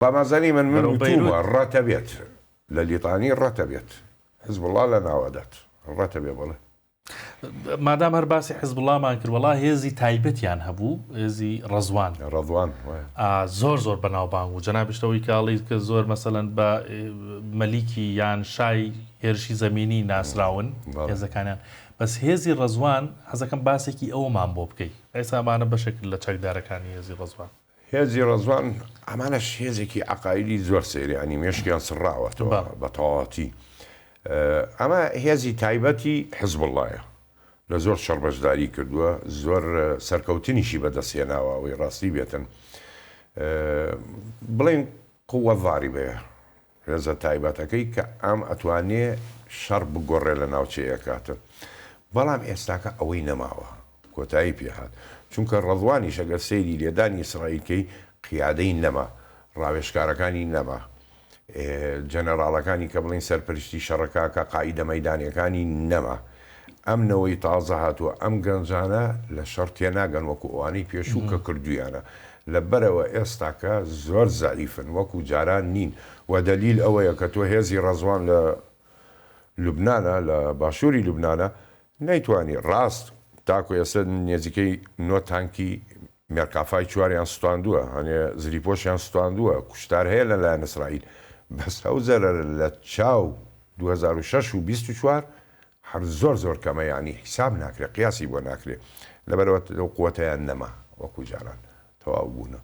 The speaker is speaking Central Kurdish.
بامازانی من من بەرەو وتومە بەیروت. ڕەتە بێت لە لیتانی ڕەتە بێت حزبوڵا لە ناوەدات ڕەتە بێ بەڵێ. مادام هەر باسی حزبوڵامان کرد وەڵا هێزی تایبەتیان هەبوو هێزی ڕەزوان ڕەزوان وایە. ئا زۆر زۆر بەناوبانگ بوو جەنابیشت ئەوەی کە ئەڵێیت کە زۆر مەسەلەن بە مەلیکی یان شای هێرشی زەمینی ناسراون بەڵێ. هێزەکانیان بەس هێزی ڕەزوان حەزەکەم باسێکی ئەوەمان بۆ بکەی ئێستا ئەمانە بەشێک لە چەکدارەکانی هێزی ڕەزوان. هێزی ڕەزوان ئەمانەش هێزێکی عەقایدی زۆر سەیرە یانی مێشکیان سڕاوەتەوە بە تەواوەتی ئەمە هێزی تایبەتی حزبوڵڵایە لە زۆر شەڕ بەشداری کردووە زۆر سەرکەوتنیشی بەدەست هێناوە ئەوەی ڕاستی بێتن بڵێن قووە ضاربەیە هێزە تایبەتەکەی کە ئەم ئەتوانێ شەڕ بگۆڕێ لە ناوچەیەکاتن بەڵام ئێستاکە ئەوەی نەماوە کۆتایی پێ هات چونکە ڕەضوانیش ئەگەر سەیری لێدانی ئیسرائیل کەی قیادەی نەما ڕاوێژکارەکانی نەما جەنەڕاڵەکانی کە بڵێین سەرپەرشتی شەڕەکە کە قائیدە مەیدانیەکانی نەما ئەم نەوەی تازە هاتووە ئەم گەنجانە لە شەڕ تێناگەن وەکو ئەوانەی پێشوو کە کردوویانە لەبەرئەوە ئێستاکە زۆر زەعیفن وەکو جاران نین و دەلیل ئەوەیە کە تۆ هێزی ڕەزوان لە لوبنانە لە باشووری لوبنانە نەیتوانی ڕاست تاکو ئێستا نێزیکەی نۆ تانکی مێرکافای چواریان سوتاندووە هەنێ زریپۆشیان سوتاندووە کوشتار هەیە لە لایەن ئیسرائیل بەس ئەو زەرەرە لە چاو 2006 و 24 هەر زۆر زۆر کەمە یانی حیساب ناکرێ قیاسی بۆ ناکرێ لەبەرئەوە لەو قوەتەیان نەما وەکو جاران تەواو بوونە.